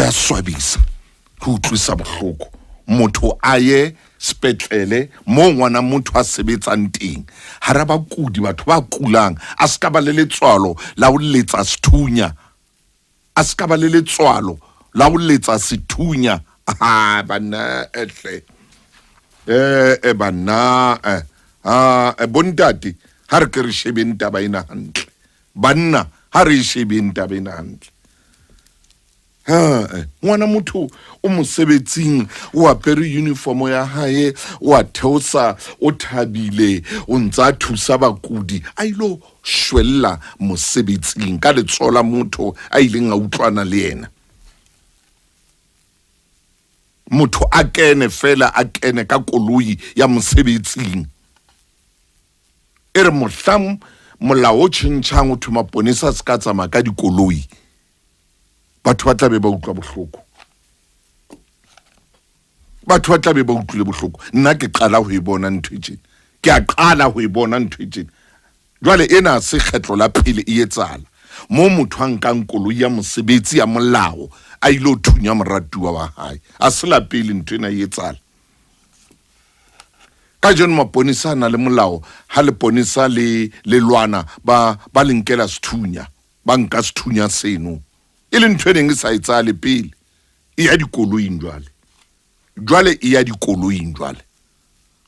ya swabisa, ho utlwisa bohloko. Motho a ye sepetlele moo ngwana motho a sebetsang teng, hara bakudi, batho ba kulang, a se ka ba le letswalo la ho letsa sethunya, a se ka ba le letswalo la ho letsa sethunya. Ha banna ehle, eh banna, eh bontate, ha re ke re shebeng taba ena hantle. Banna, ha re e shebeng taba ena hantle. Ha ngwana motho o mosebetsing, o apere uniform ya hae, o a theosa, o thabile, o ntsa a thusa bakudi, a ilo shwella mosebetsing ka letsoho la motho a ileng a utlwana le yena. Motho a kene fela, a kene ka koloi ya mosebetsing. E re mohlang molao o tjhentjhang o thwe maponesa a se ka tsamaya ka dikoloi, batho ba tla be ba utlwa bohloko, batho ba tla be ba utlwile bohloko. Nna ke qala ho e bona ntho e tjena, ke a qala ho e bona ntho e tjena. Jwale ena se kgetlo la pele e etsahala mo motho a nkang koloi ya mosebetsi ya molao a ile ho thunya moratuwa wa hae. A se la pele ntho ena e etsahala. Kajeno maponesa a na le molao, ha leponesa le le lwana, ba le nkela sethunya, ba nka sethunya seno, e le ntho e neng e sa etsahale pele. E ya dikoloing jwale, jwale e ya dikoloing jwale,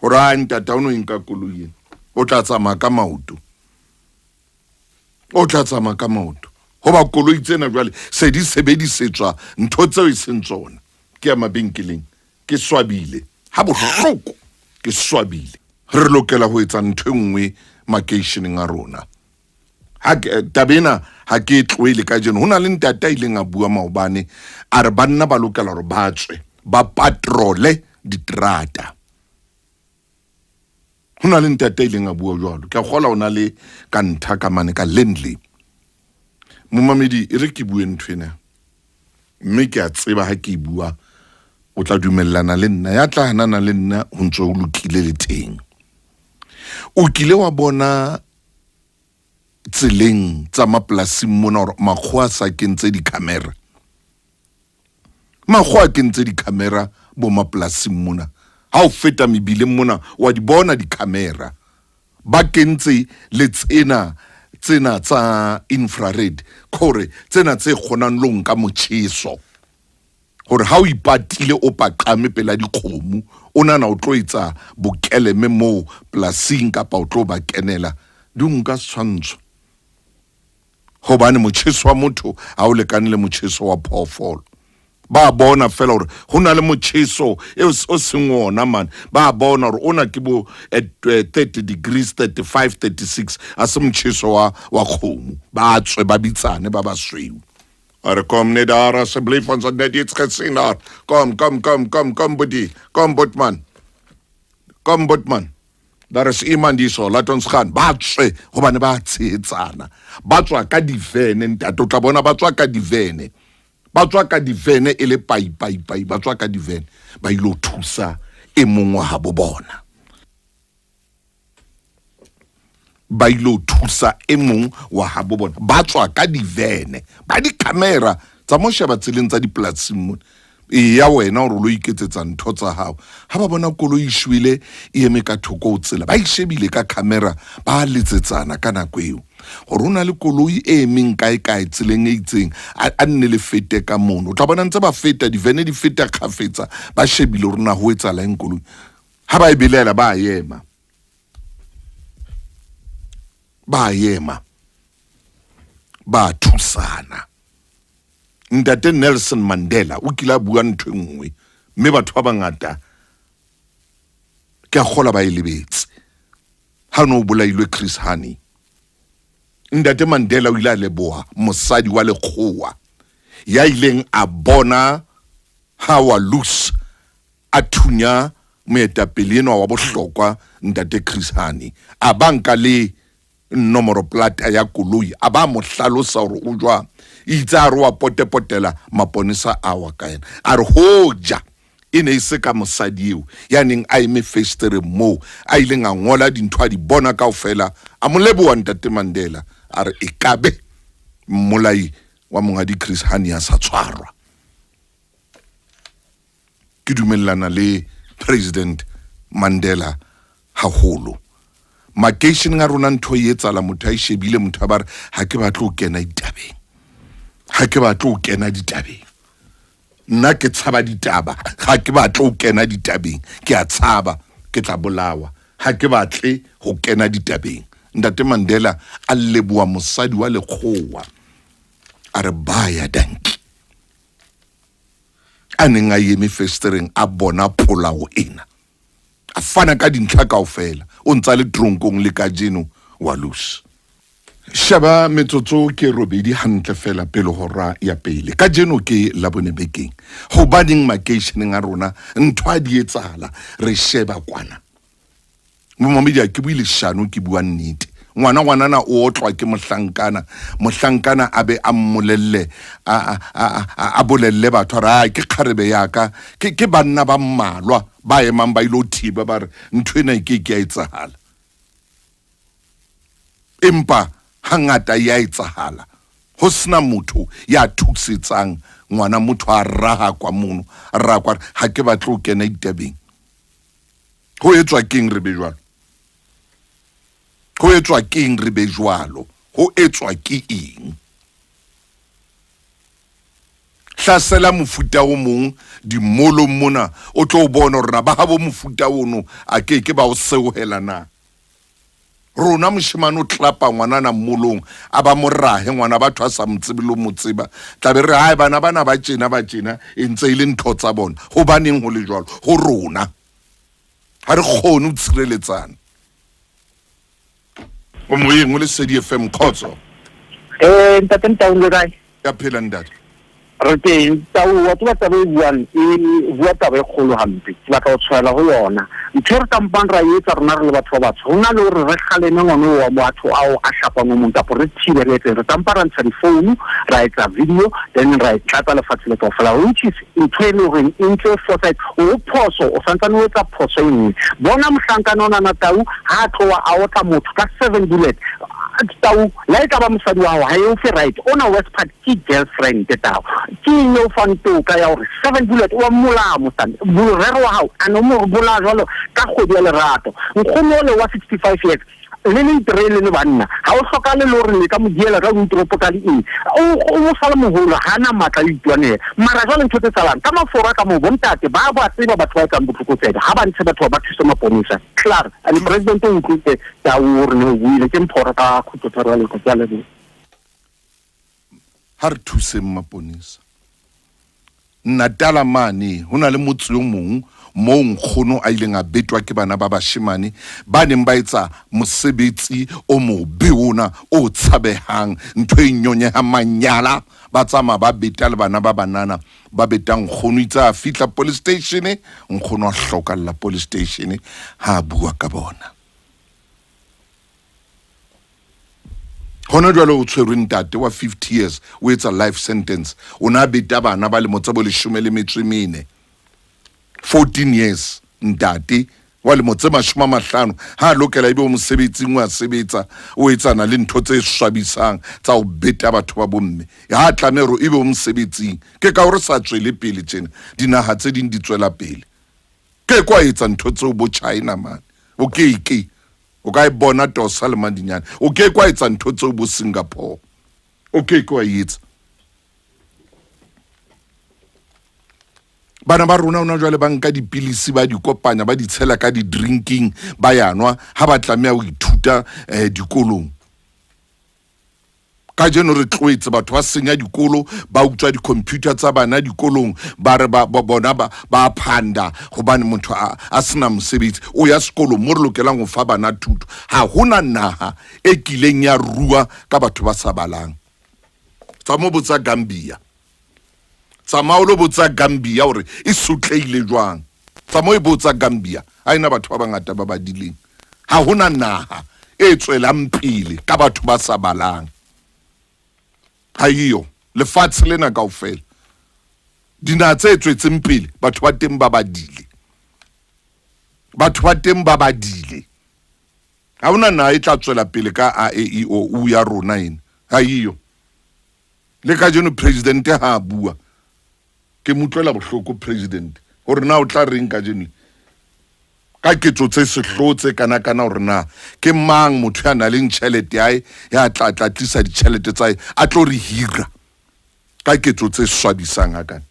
hore a ntata o no e nka koloi ena, o tla tsamaya ka maoto, o tla tsamaya ka maoto, hoba koloi tsena jwale se di sebedisetswa ntho tseo e seng tsona. Ke ya mabenkeleng, ke swabile ha bohloko, ke swabile. Re lokela ho etsa ntho e nngwe makeisheneng a rona. Ha taba ena ha ke e tlohele kajeno. Ho na le ntate a ileng a bua maobane, a re banna ba lokela hore ba tswe ba patrole diterata. Ho na le ntate a ileng a bua jwalo, ke a kgola o na le ka ntha ka mane ka Lindley. Momamedi, e re ke bue ntho ena, mme ke a tseba ha ke e bua o tla dumellana le nna, ya tla hanana le nna ho ntse ho lokile le teng. O kile wa bona tseleng tsa mapolasing mona hore makgowa a sa kentse di-camera, makgowa a kentse di-camera bo mapolasing mona, ha o feta mebileng mona wa di bona di-camera ba kentse, le tsena tsena tsa infrared, kore tsena tse kgonang lo nka motjheso, hore ha o ipatile o paqame pela dikgomo, o nana o tlo etsa bokeleme moo polasing kapa o tlo ba kenela, di o nka setshwantsho, hobane motjheso wa motho ha o lekane le motjheso wa phoofolo. Ba bona fela hore ho na le motjheso e o seng ona man, ba bona hore ona ke bo 30 degrees, 35, 36, a se motjheso wa kgomo. Ba tswe ba bitsane ba basweu, a re kom net daar asseblief, ons het net iets gesien daar, kom kom kom kom kom boetie, kom botman, kom botman, daar is iemand hierso, laat ons gaan. Ba tswe hobane ba tshehetsana, ba tswa ka divene. Ntate, o tla bona ba tswa ka divene, ba tswa ka divene e le pai pai pai, ba tswa ka divene ba ilo thusa e mong wa habo bona, ba ilo thusa e mong wa habo bona, ba tswa ka divene ba di-camera tsa mo sheba tseleng tsa dipolasing mona. E ya wena hore o lo iketsetsa ntho tsa hao, ha ba bona koloi e shwele e eme ka thoko ho tsela, ba e shebile ka camera, ba letsetsana ka nako eo hore o na le koloi e emeng kae kae tseleng e itseng, a nne le fete ka mono. O tla bona ntse ba feta, divene di feta kgafetsa, ba shebile hore na ho etsahala eng koloi. Ha ba e belaela, ba ema, ba ema, ba thusana. Ntate Nelson Mandela o kile a bua ntho e nngwe, mme batho ba bangata ke a kgola ba e lebetse. Ha no bolailwe Chris Hani, Ntate Mandela o ile a leboha mosadi wa lekgowa ya ileng a bona ha wa loose a thunya moetapele enwa wa bohlokwa ntate Chris Hani, a ba nka le nomoro plata ya koloi, a ba mo hlalosa hore o jwang. Itse a re wa potepotela maponesa a wa ka yena, a re hoja e ne e se ka mosadi eo ya neng a eme festereng moo a ileng a ngola dintho a di bona kaofela, a mo leboha ntate Mandela, a re ekabe mmolai wa monghadi Chris Hani a sa tshwarwa. Ke dumellana le President Mandela haholo. Makeisheneng a rona ntho e etsala motho a e shebile motho a ba re ha ke batle ho kena ditabeng. Ha ke batle ho kena ditabeng. Nna ke tshaba ditaba, ha ke batle ho kena ditabeng. Ke a tshaba, ke tla bolawa. Ha ke batle ho kena ditabeng. Ntate Mandela a leboha mosadi wa lekgowa. A re baya danki. A neng a eme festereng a bona polao ena. A fana ka dintlha kaofela. O ntsa le tronkong le kajeno wa loose. Sheba metsotso ke robedi hantle fela pele hora ya pele. Kajeno ke Labone bekeng. Hobaneng makeisheneng a rona ntho a di etsahala re sheba kwana. Momamedi a ke bue leshano ke bua nnete. Ngwana ngwanana o otlwa ke mohlankana. Mohlankana a be a mmolelle a a a bolelle batho a re a ke kgarebe ya ka. Ke ke banna ba mmalwa ba emang ba ilo thiba ba re ntho ena e ke ke ya etsahala. Empa hangata ya etsahala ho sena motho ya thusetsang ngwana motho a rahakwa mono a rahakwa ha ke batle ho kena ditabeng. Ho etswa keng re be jwalo? Ho etswa keng re be jwalo? Ho etswa ke eng? Hlasela mofuta o mong dimolong mona o tlo bona hore na ba habo mofuta ono a ke ke ba o seohela na. Rona moshemane o tlapa ngwanana mmolong a ba morahe ngwana batho a sa mo tsebe le mo tseba tla be re hae bana bana ba tjena ba tjena e ntse e le ntho tsa bona. Hobaneng ho le jwalo? Ho rona ha re kgone ho tshireletsana. O moyeng o Lesedi FM kgotso. Eh ntate Ntaung le kae? Ka phela ntate. Re teng tau wa tseba taba e buang e bua taba e kgolo hampe ke batla ho tshwaela ho yona ntho e re kampang ra e etsa rona re le batho ba batsho ho na le hore re kgaleme ngwane wa batho ao a shapang o mong kapo re thibe re etseng re kampa ra ntsha difounu ra etsa video then ra e tlatsa lefatshe le kaofela which is ntho e le horeng e ntse foresight o phoso o santsane o etsa phoso e nngwe bona mohlankana onana tau ha a tloa a otla motho ka seven bullet tau la e ka ba mosadi wa hao ha e o fe right ona west part ke girlfriend tau ke eng e o fang toka ya gore seven bullet wa mmolaya mosadi morero wa hao a no mo bolaya jwalo ka kgwedi ya lerato nkgono ole wa 65 years le le itirele le le banna ga o tlhokale le gore le ka mo diela ka boitoropo ka le eng o sale mogolo ga na maatla o itwanela mara jwale ntho tse tsalang ka mafora ka moo bontate ba ba tseba batho ba etsang botlokotsebe ga ba ntshe batho ba ba thuse maponesa clar and president o utlwile tau o re ne o buile ke mphora ka khutlotharo ya leko ke a leboga ha re thuseng maponesa Natala mane ho na le motse o mong moo nkgono a ileng a betwa ke bana ba bashemane ba neng ba etsa mosebetsi o mobe ona o tshabehang ntho e nyonyehang manyala ba tsamaya ba beta le bana ba banana ba beta nkgono itse a fihla police station nkgono a hlokalla police station ha a bua ka bona hona jwale o tshwerwe ntate wa 50 years o etsa life sentence o ne a beta bana ba lemo tsa bo leshome le metso e mene 14 years ntate wa lemo tse 50 ha a lokela ebe o mosebetsing o a sebetsa o etsana le ntho tse swabisang tsa ho beta batho ba bomme ha a tlameha hore ebe o mosebetsing ke ka hore sa tswele pele tjena dinaha tse ding di tswela pele ke kwa etsa ntho tseo bo China man o ke ke o ka e bona tosa le madinyane o ke kwa etsa ntho tseo bo Singapore o ke ke wa etsa bana ba rona ona jwale ba nka dipilisi ba di kopanya ba di tshela ka di-drinking ba yanwa ha ba tlameha ho ithuta um dikolong Kajeno re tloetse batho ba senya dikolo ba utswa di-computer tsa bana dikolong ba re ba bona ba ba phanda hobane motho a, a sena mosebetsi o ya sekolong mo re lokelang ho fa bana thuto ha hona naha e kileng ya rua ka batho ba sa balang tsa mo botsa Gambia tsamao lo botsa Gambia hore e sotlehile jwang tsamao e botsa Gambia ha ena batho ba bangata ba badileng ha hona naha e tswelang pele ka batho ba sa balang ha eyo lefatshe lena kaofela dinaha tse tswetseng pele batho ba teng ba badile batho ba teng ba badile ha hona naha e tla tswela pele ka a e i o u ya rona ena ha eyo le kajeno president ha a bua ke mo utlwela bohloko president Hore na o tla reng kajeno ka ketso tse sehloho tse kana-kana, hore na ke mang motho ya nang le tjhelete ya hae ya tla tla tlisa ditjhelete tsa hae a tlo re hira ka ketso tse swabisang hakana.